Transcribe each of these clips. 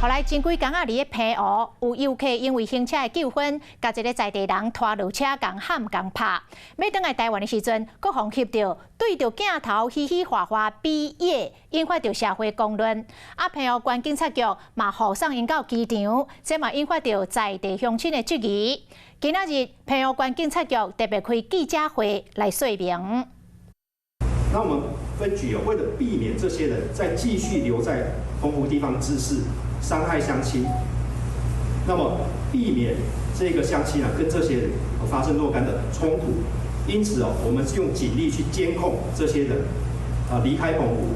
予來前幾工仔，佇咧澎湖有遊客因為行車的糾紛，共一个在地人拖落車，共喊共拍。欲轉來台灣的時陣，閣予翕著對著鏡頭嘻嘻哈哈比耶，引發著社會公論。啊，澎湖縣警察局嘛護送𪜶到機場，這嘛引發著在地鄉親的質疑。今仔日澎湖縣警察局特別開記者會來說明。那我們分局哦，為了避免這些人再繼續留在澎湖地方滋事，傷害鄉親，那麼避免這個鄉親啊跟這些人發生若干的衝突，因此哦，我們是用警力去監控這些人啊離開澎湖。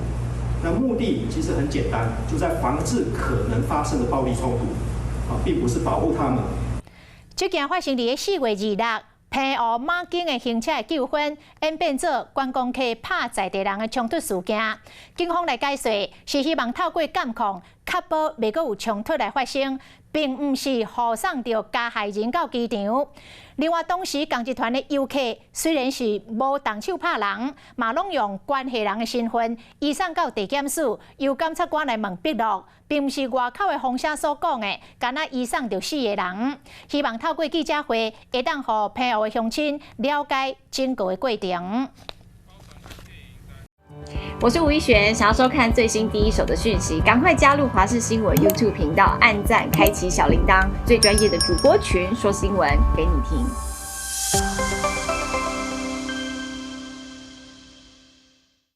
那目的其實很簡單，就在防治可能發生的暴力衝突啊，並不是保護他們。這件發生佇咧4月26，澎湖馬景的行車的糾紛演變做觀光客拍在地人的衝突事件。警方來解釋，是希望透過監控確保袂閣有衝突來發生，並毋是護送著加害人到機場。另外，當時仝一團的遊客雖然是無動手拍人，嘛攏用關係人的身份移送到地檢署，由檢察官來問筆錄，並毋是外口的風聲所講的，敢若移送著四个人。希望透過記者會，會當予澎湖的鄉親了解整個的過程。我是吳一璇，想要收看最新第一手的訊息，趕快加入華視新聞 YouTube 頻道，按讚，開啟小鈴鐺，最專業的主播群說新聞給你聽。